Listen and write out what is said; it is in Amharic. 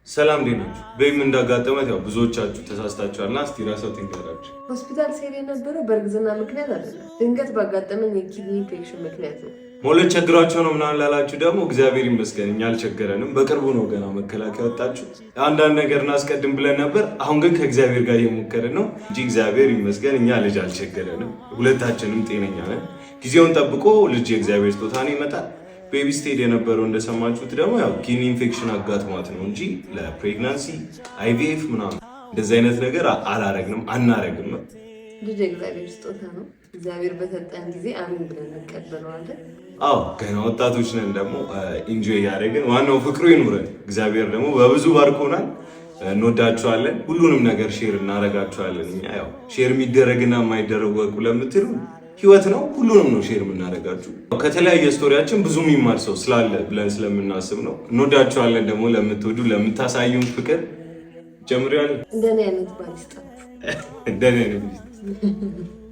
ሰላም፣ እንዴት ናችሁ? Babe ምን እንዳጋጠመት ያው ብዙዎቻችሁ ተሳስታችኋልና እስቲ ራሷ ትንገራችሁ። ሆስፒታል ስሄድ የነበረው በእርግዝና ምክንያት አይደለም፣ ድንገት ባጋጠመኝ የ kidney infection ምክንያት ነው። መውለድ ቸግሯቸው ነው ምናምን ላላችሁ ደግሞ እግዚአብሔር ይመስገን እኛ አልቸገረንም። በቅርቡ ነው ገና መከላከያ ወጣችሁ። አንዳንድ ነገር እናስቀድም ብለን ነበር። አሁን ግን ከእግዚአብሔር ጋር እየሞከርን ነው እንጂ እግዚአብሔር ይመስገን እኛ ልጅ አልቸገረንም። ሁለታችንም ጤነኛ ነን። ጊዜውን ጠብቆ ልጅ የእግዚአብሔር ስጦታ ነው፣ ይመጣል። Baby ስትሄድ የነበረው እንደሰማችሁት ደግሞ ያው kidney infection አጋጥሟት ነው እንጂ ለ pregnancy IVF ምናምን እንደዚህ አይነት ነገር አላረግንም፣ አናረግም። ልጅ የእግዚአብሔር ስጦታ ነው። እግዚአብሔር በሰጠን ጊዜ አሜን ብለን እንቀበለዋለን። አዎ፣ ገና ወጣቶች ነን። ደግሞ enjoy እያደረግን ዋናው ፍቅሩ ይኑረን። እግዚአብሔር ደግሞ በብዙ ባርኮናል። እንወዳችኋለን። ሁሉንም ነገር share እናደርጋችኋለን። እኛ ያው share የሚደረግና የማይደረግ ወቁ ለምትሉ ህይወት ነው። ሁሉንም ነው share የምናደርጋችሁ። ከተለያየ story ያችን ብዙ የሚማር ሰው ስላለ ብለን ስለምናስብ ነው። እንወዳችኋለን። ደግሞ ለምትወዱ ለምታሳዩን ፍቅር ጨምሪያለን። እንደኔ አይነት ባል ይስጣችሁ። እንደኔ አይነት።